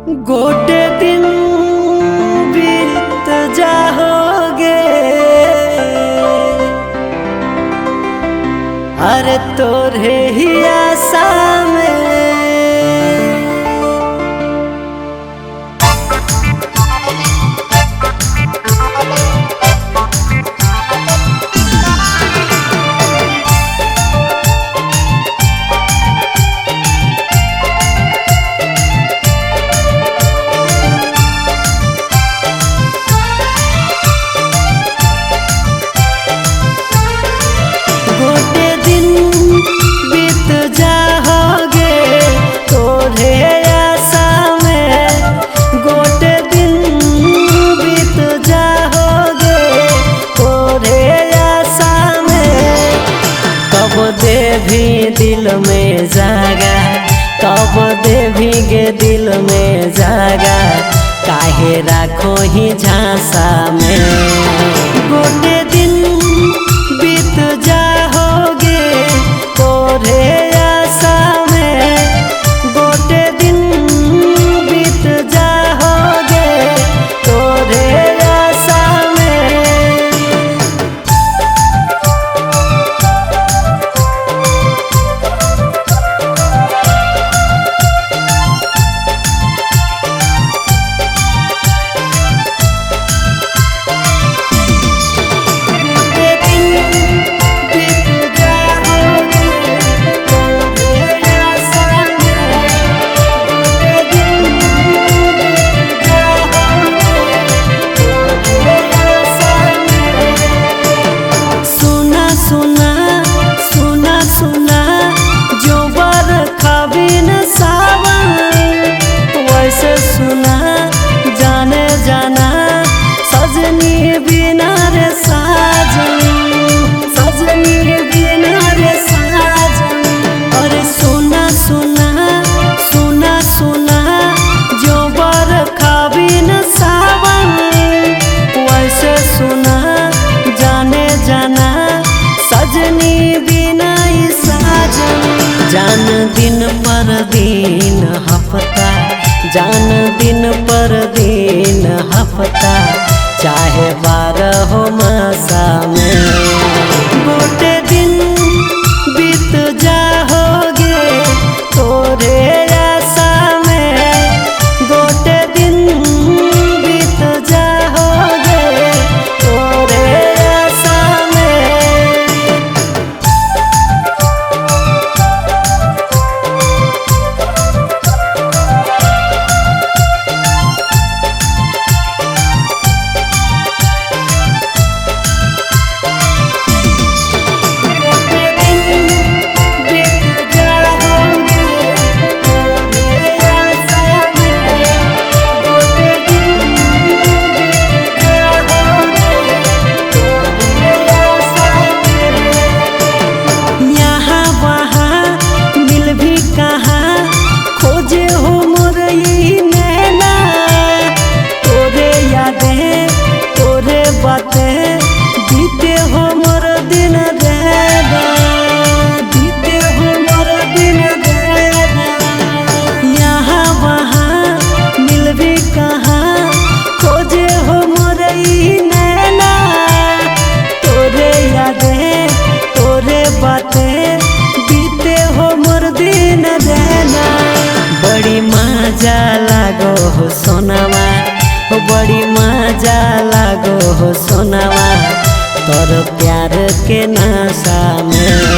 गोटे दिन बीत जाओगे, अरे तोरे ही आशा में। गोटे दिन बीत जाओगे तोरे आशा में, गोटे दिन बीत जाओगे तोरे आशा में। कब देवी दिल में जागा, कब देवी के दिल में जागा, काहे राखो ही झांसा में। गोटे दिन बीत जाओगे तोरे आशा में, गोटे दिन बीत जाओगे तोरे आशा में। गोटे दिन बीत जाओगे तोरे आशा में, गोटे दिन बीत जाओगे तोरे आशा में। सुना सुना सुना सुना जो बरखा बिन सावन, वैसे सुना जाने जाना सजनी बिना रे साजन, सजनी बिना रे साजन। अरे सुना सुना सुना सुना जो बरखा बिन सावन, वैसे सुना जाने जाना सजनी बिना ही साजन। जान दिन पर दिन हफ्ता, जान दिन पर दिन हफ्ता, चाहे 12 मासा में। गोटे दिन बीत जाओगे तोरे आशा में, गोटे दिन बीत जाओगे तोरे आशा में। गोटे दिन बीत जाओगे तोरे आशा में, गोटे दिन बीत जाओगे तोरे आशा में। यहाँ वहाँ मिल भी कहाँ खोजे हो मोर ई नैना, तोरे यादें तोरे बातें बीते हो मोर दिन रैना, बीते हो मोर दिन रैना। यहाँ वहाँ मिल भी कहाँ खोजे हो मोर ई नैना, तोरे यादें तोरे बातें बीते हो मोर दिन रैना। बड़ी मजा लागो हो सोनावा, हो बड़ी मजा लागो हो सोनावा, तोर प्यार के नशा में।